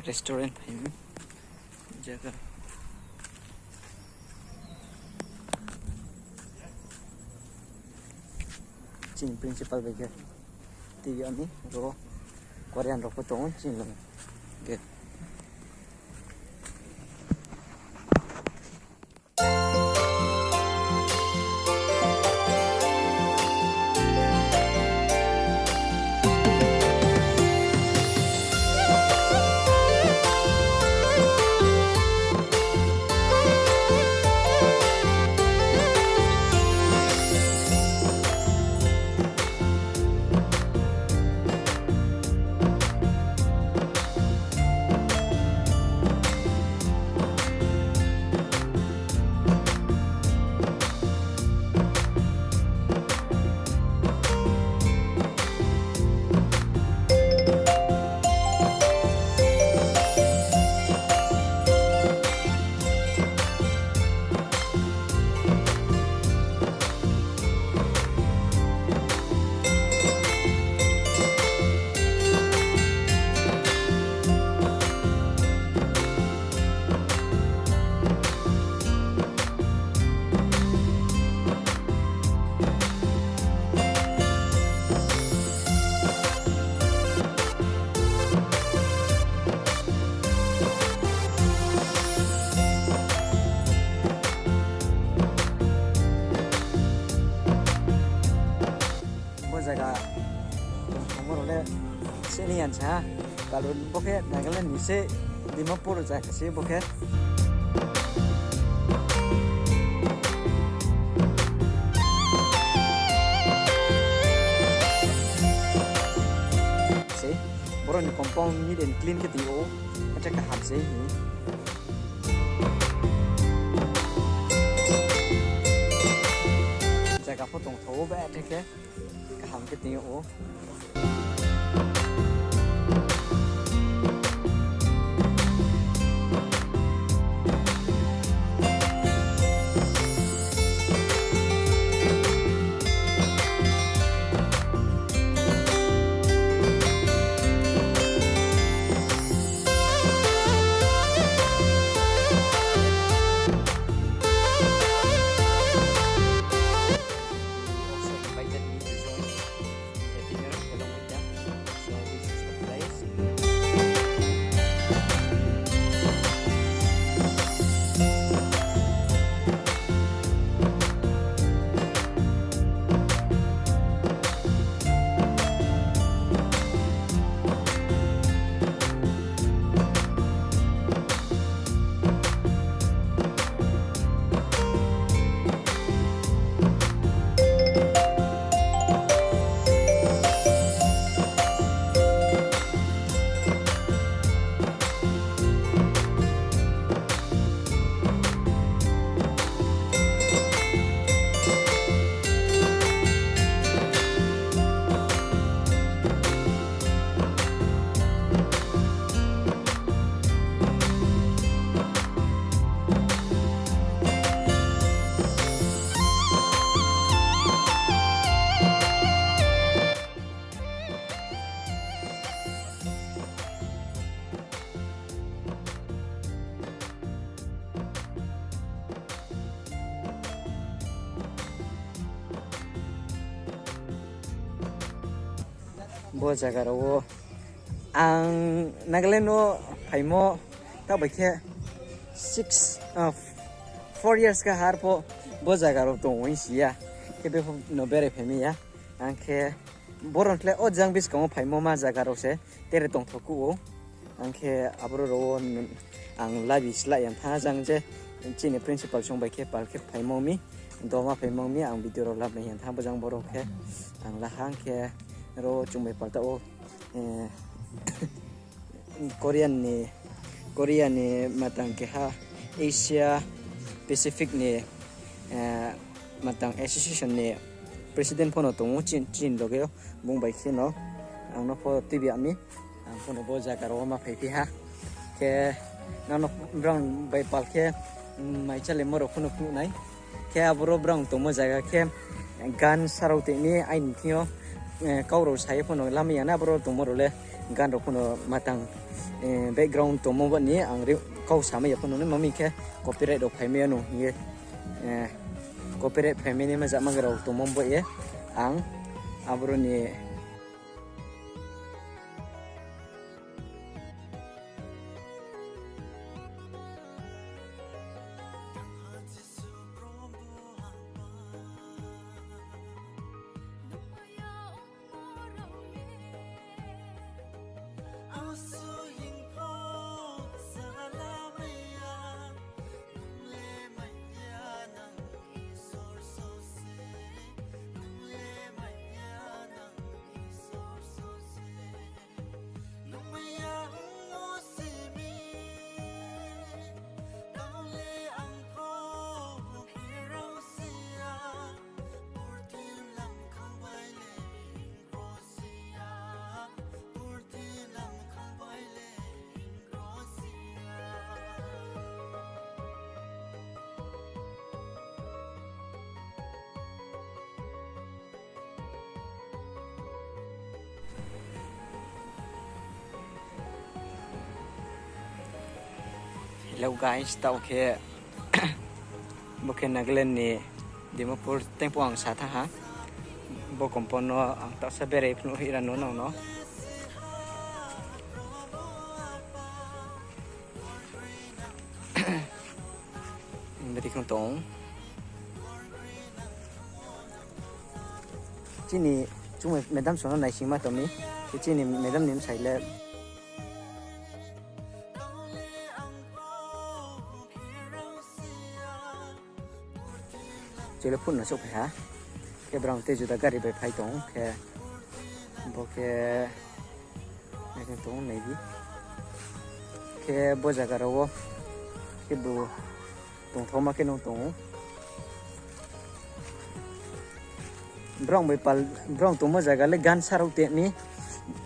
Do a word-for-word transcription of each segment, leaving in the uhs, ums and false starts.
Restaurant phai mi. Jaga. Chini principal bai khe tui ya mi ro Korean rao pho tong ou chini loge. Bo zaga tongmo rao le sini yan sa, karon bo khe Nagaland ni se Dimapur zaga se bo khe. Se, boro ni compound neat and clean khe tong ou, acha kaham se. Zaga pho tongthao ou bethe khe, kaham khe tong ou. We also invited me to join the dinner along with them. So this is the place. Bo zaga rao wo ang Nagaland wo phaimo taoh bai khe six, ah, four years kha har pho bo zaga rao tong ou hing si ya. Khe bepho no berai phai mi ya. Ang khe boro ni khle o jang buskang wo phaimo ma zaga rao se tere tongthao kuh ou. Ang khe aboro rao wo ang labi slái ya tha jang je chini principal song bai khe pal khe phaimo mi, doma phaimo mi ang video rao lab nai ya tha bo jang boro khe ang la ha ang khe ro chung bai pal taoh wo, eh, Korean ni, Korea ni matang keha Asia Pacific ni, eh, matang association ni president pho no tong ou chin, chin loge o bung bai khe no ang no pho tuibi ya mi. Ang pho no bo zaga rao wo ma phaiphi ha. Khe nang no brang bai pal khe, mm, mai chalaimo rao pho no phnuh nai. Khe aboro brang tongmo zaga khe gan sarao tei mi aini thing yo, eh, kau rao sa ye pho no lamai ya na aboro tongmo rao le gan rao pho no matang Background tongmo bo ni ang kau samai ya pho nung ni mami khe copyright rao phaimai ya nung hing ye, copyright phaimai ni ma jama rao tongmo bo ye ang aboro ni Hello guys, taoh khe bo khe Nagaland ni Dimapur tengpho ang sa thanng ha. Bo compound no ang taohsa berai phnuh hoih ra no nang no. Bari khong tong. Chini chumai madam song no naisingma tong mi. Khe chini madam ni bsai le Chole phut no souhphai ha. Khe brang tei juda gari bai phai tong khe. Bo khe nai tong nai di. Khe bo zaga rao wo khe bo tongthaoma khe nung tong ou. Brang bai pal, brang tongmo zaga le gansa rao tei mi.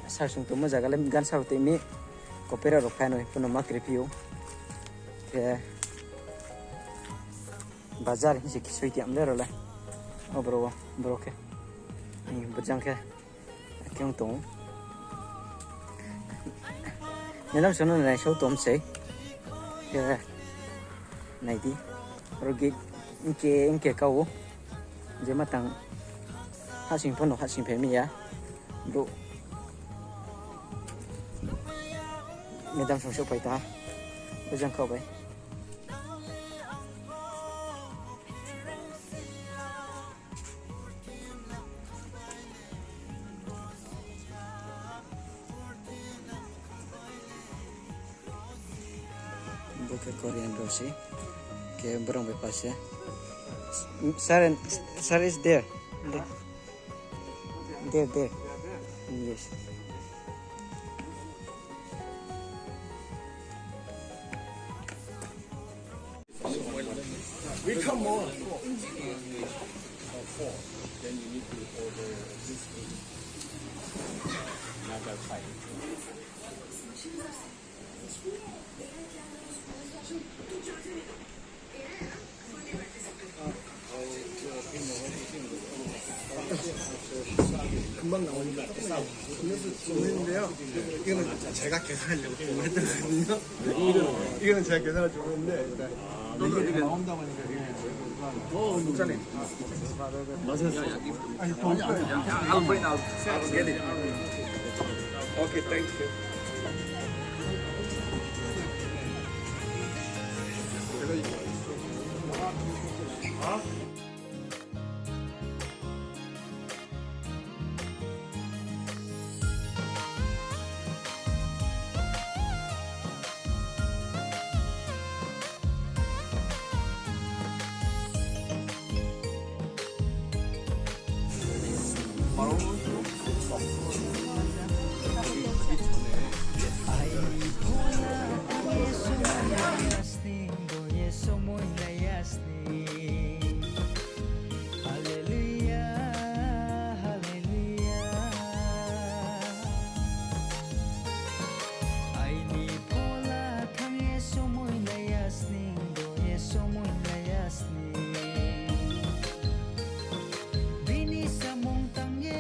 Sarsung tongmo zaga le gansa rao tei mi. Copyright rao phai no, kuno ma krephi ou. Khe bazar hing se kisoi tiam le rao le. O bro, bro khe. Ni bujang khe. Khe ong tong ou. Madam song no naisao tong sei. Khe nai di. Aro gate hing khe, hing khe ka ou. Je ma tang hahsing pho no hahsing phai mi ya. Brouh. Madam song souhphai tong ha. Bujang kau bai. Bo khe Korean rao se. Khe brang bai pa se. Sir, sir is there. There, there. Yes. We come more. Four. Then you need to order this thing. Another five. 금방 나오니까. 이거는 제가 계산하려고 준비했거든요. 이거는 제가 계산을 좀 했는데, 일단 이게 나온다고 하니까 이게. 어, 목사님. 아니, 더. I'll bring out. I'll get it. Okay, thank you. Hallelujah, hallelujah. Aini phola thanng ye somoi lai ya sning, bo ye somoi lai ya sning. Bini samung tang ye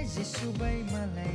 Jisu bai malai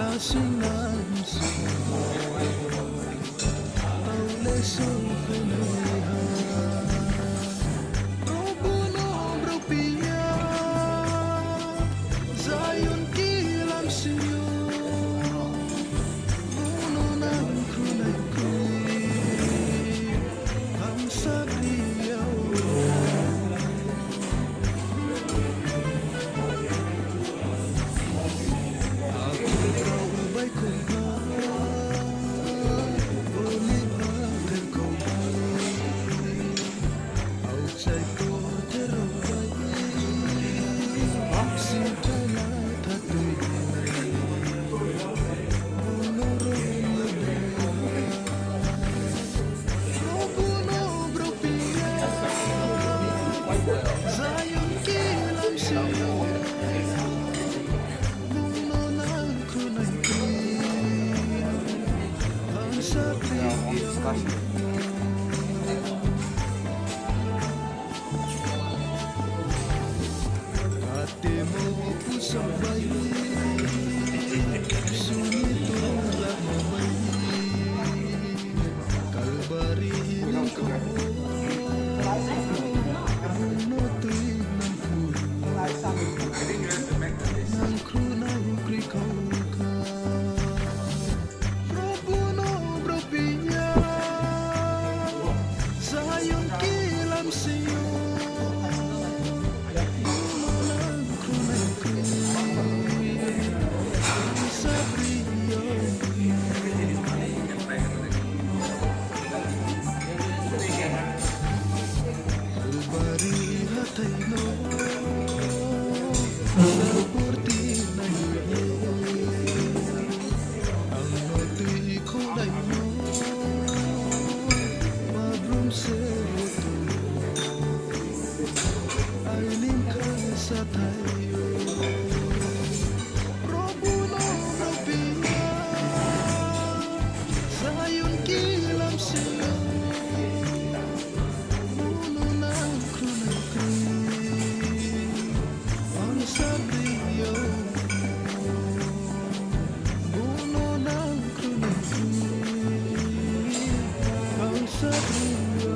Asing nang si, tau le song khe nai ha. Probu no brouh phi ya, Zion kilam si yo. Bung no nangkhru nai kroi, ang saphi ya. Akhe rao bai khongha, boni pha khe khongha, aokchai pho khe rao bai, singthaima tha tui nai, bung no rom ye bung ha. Probu no brouh phi ya, Zion kilam si yo. Bung no nangkhru nai kroi, ang saphi ya. Katemo pusam bai, suni tong lama bai, Kalbari nangkhau, bung no tui nangkhru, nangkhru nai kroi khau kha. Probu no brouh phi ya, Zion kilam si yo. Bung no nangkhru nai kroi, ang saphi ya. Kalbari hathái no, sal purti nai ye, ang no tui khounaimo, ma brum se tong, aini bkha sathai yo. Probu no brouh phi ya, Zion kilam si yo. Bung no nangkhru nai kroi, ang saphi ya. Bung no nangkhru nai kroi, ang saphi ya.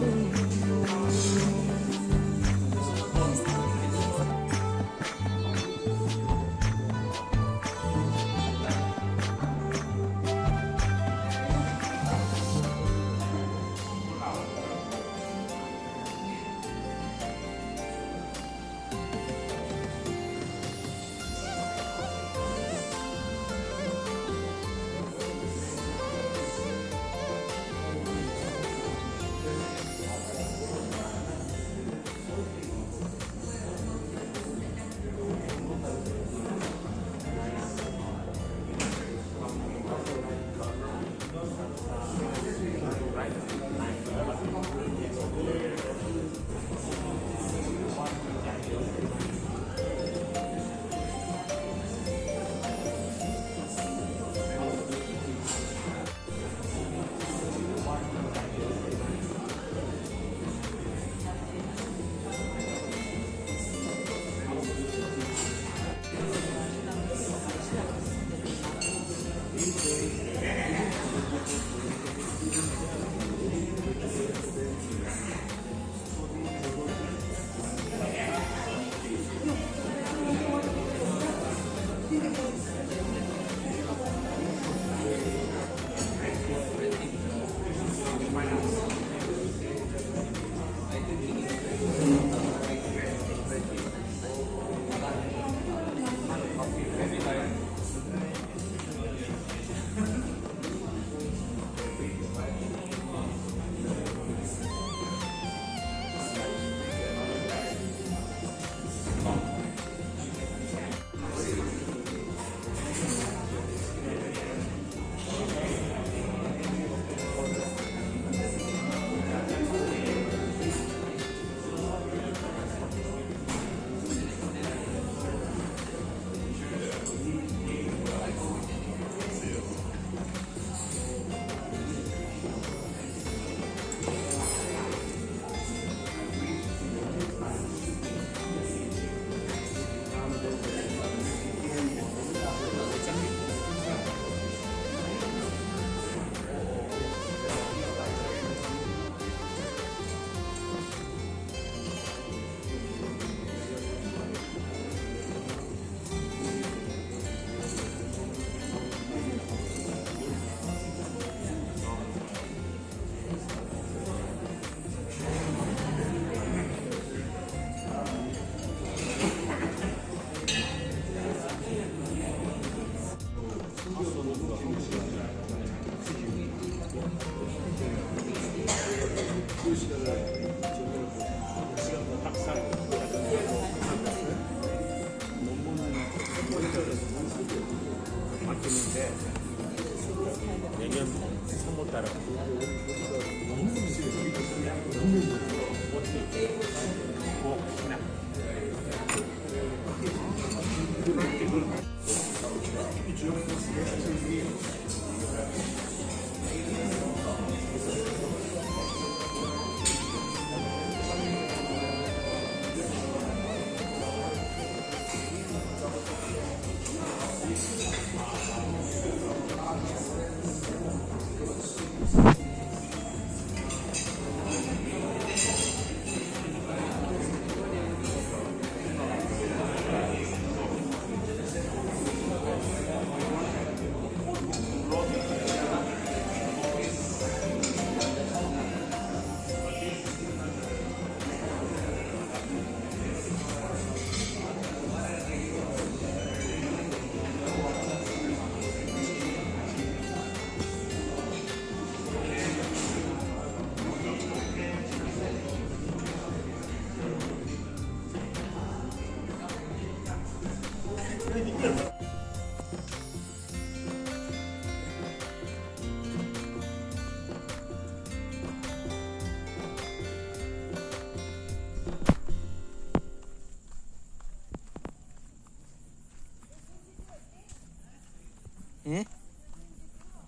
Eh?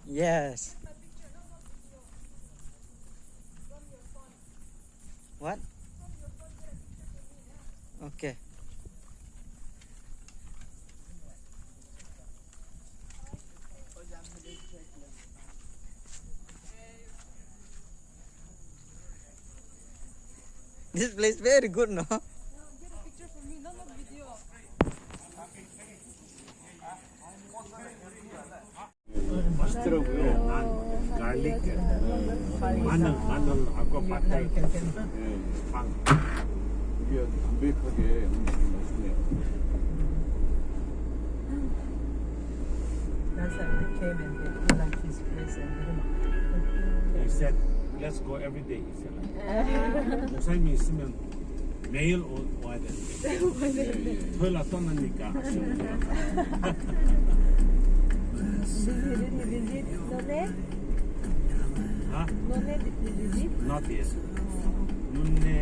Yes. What? Okay. This place very good, no? Get a picture for me, no, no video. Master of, eh, naan, garlic, eh, manan, manan, aqua patai, eh, pang. Last time I came and he like his place and he said, "Let's go every day." He said like, "Saya mi semen." Male or whatever. Thoi la tong nang ni ka. Did he really visit Noney? Huh? Noney, did he visit? Not yet. Noney,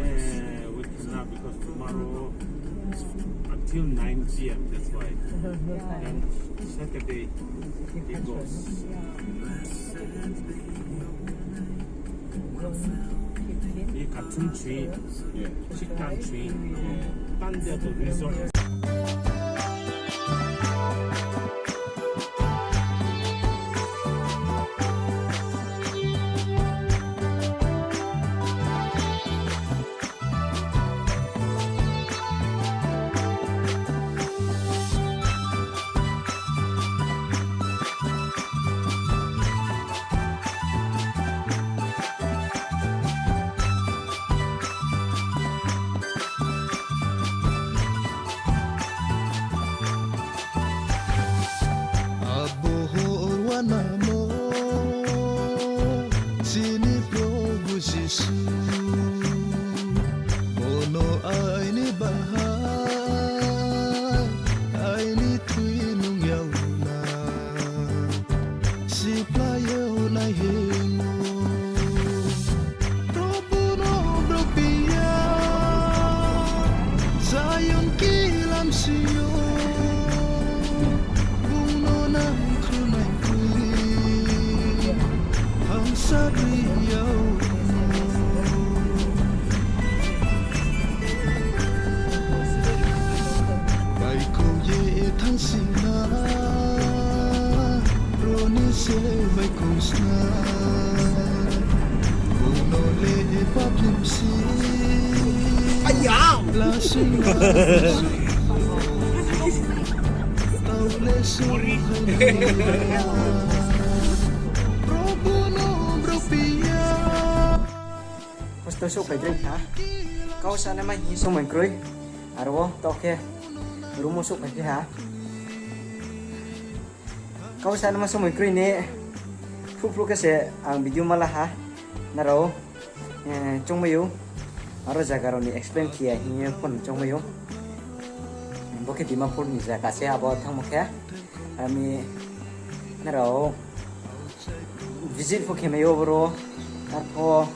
we cannot because tomorrow until nine p m, that's why. Then Saturday, he goes. Ye cartoon tree, chicken tree, tan de to resort. Abo hor uanamo, chini Probhu Jisu, bono aini bahai, aini thoi nung yag na, siplai yo nai hing ou. Probhu no brouh phi ya, Zion khe lamsi yo, bung no nangkhruhnai kroi, hangsa ri yag no. Baihkhouh ye thanngsing na, ro ni se baihkhouh sna, bung no le pap limsi, lasing tau le su. Probhu no brouh phi ya. Hostel souhphai dei kha. Kau sanama hing somoi kroi. Aro wo taoh khe room wo souhphai khe ha. Kau sanama somoi kroi ni. Phruh phruh khe se ang video ma la ha. Nrao, eh, choungmai ou. Aro zaga rao ni explain khe ya hing ye phone choungmai ou. Bo khe Dimapur ni zaga se abo thanngmo khe. Ami nrao visit pho khe mai ou boro. Arpho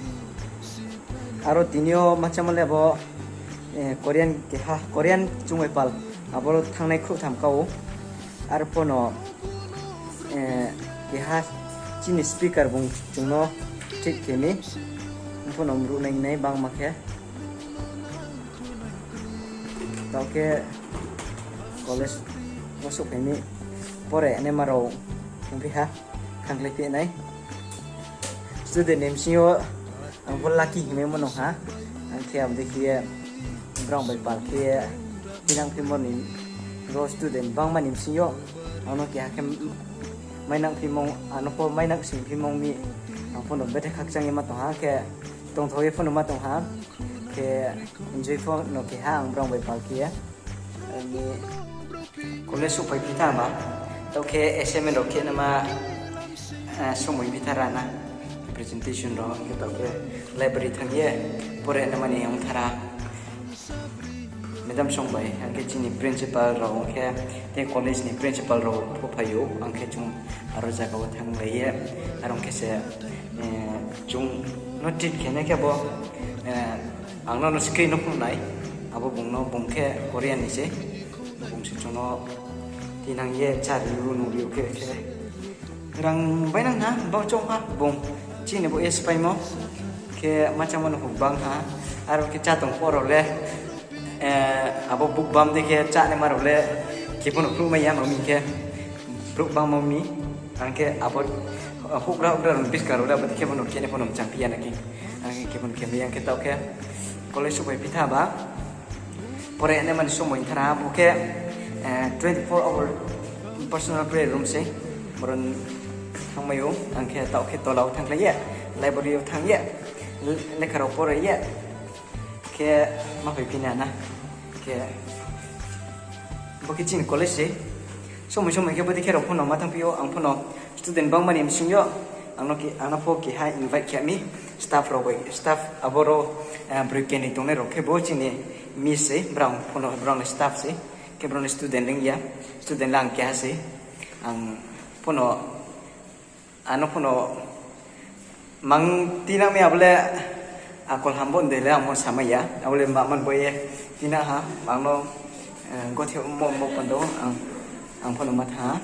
aro tini yo ma chámo le bo, Korean keha, Korean chung bai pal. Aboro thanngnai khrouhtham ka ou. Arpho no, keha chini speaker bung chung no treat khe mi. Mpho no mruh nai nai bangma khe. Taoh khe college wo souhphai mi, pore naima rao ongphi ha, thanngkhlai phi nai. Student ni bsing yo ang pho lucky hingmai mo nung ha. Ang khe abo dei khe ye brao bai pal khe ye tinang phimo ni, ro student bangma ni bsing yo ang no keha khe mainang phimo, ang no pho mainang sing phimo mi, ang pho no bethe khakchang ye ma tong ha khe, tongthao ye pho no ma tong ha khe, enjoy pho no keha ang brao bai pal khe ye. Ami college souhphai phi tha ba, taoh khe assignment rao khe nama, somoi phi tha ra na, presentation rao khe taoh khe library thanng ye pore nama ni ong tha ra. Madam song bai, ang khe chini principal rao, ang khe tei college ni principal rao pho phai ou, ang khe chung aro zaga wo thannglai ye, aro khe se, chung no treat khe nai khe bo, ang no no screen no phnuh nai, abo bung no, bung khe Korean ni se, bung se chung no tinang ye chári ou nung ri ou khe khe. Rang bainang ha, bau choung ha, bung chini bo ye spaimo. Khe ma chámo no bang ha, aro khe chá tong pho rao le, abo buk bam dei khe chánaima rao le, khe pho no phnuh mai ya ma mi khe, brouh bangmo mi, ang khe abo, houhgra houhgra rao ni buskang rao le abo dei khe pho no khe nai pho no mchang phi ya na khe, ang khe pho no khe mai ya khe taoh khe, college souhphai phi tha ba, pore naima ni somoi tha ra bo khe, twenty four hour personal prayer room se, boro thanngmai ou, ang khe taoh khe tola wo thanngkhlai ye, library yo thanng ye, lekha rao pore ye, khe ma phai phi na na, khe bo khe chini college se, somoi somoi khe bo dei khe rao pho no ma thanngphi ou, ang pho no student bangma ni bsing yo, ang no pho keha invite khe mi, staff rao bai, staff aboro, broi kenoi tongnai rao khe bo chini miss se, brao pho no, brao ni staff se, khe brao ni student ong ya, student le ang keha se, ang pho no, ang no pho no mang tinang mi abo le akol ham bo de le ang mo samai ya, abo le ma man bo ye tinang ha, ang no, gothe mo mo pando, ang pho no ma thanng ha.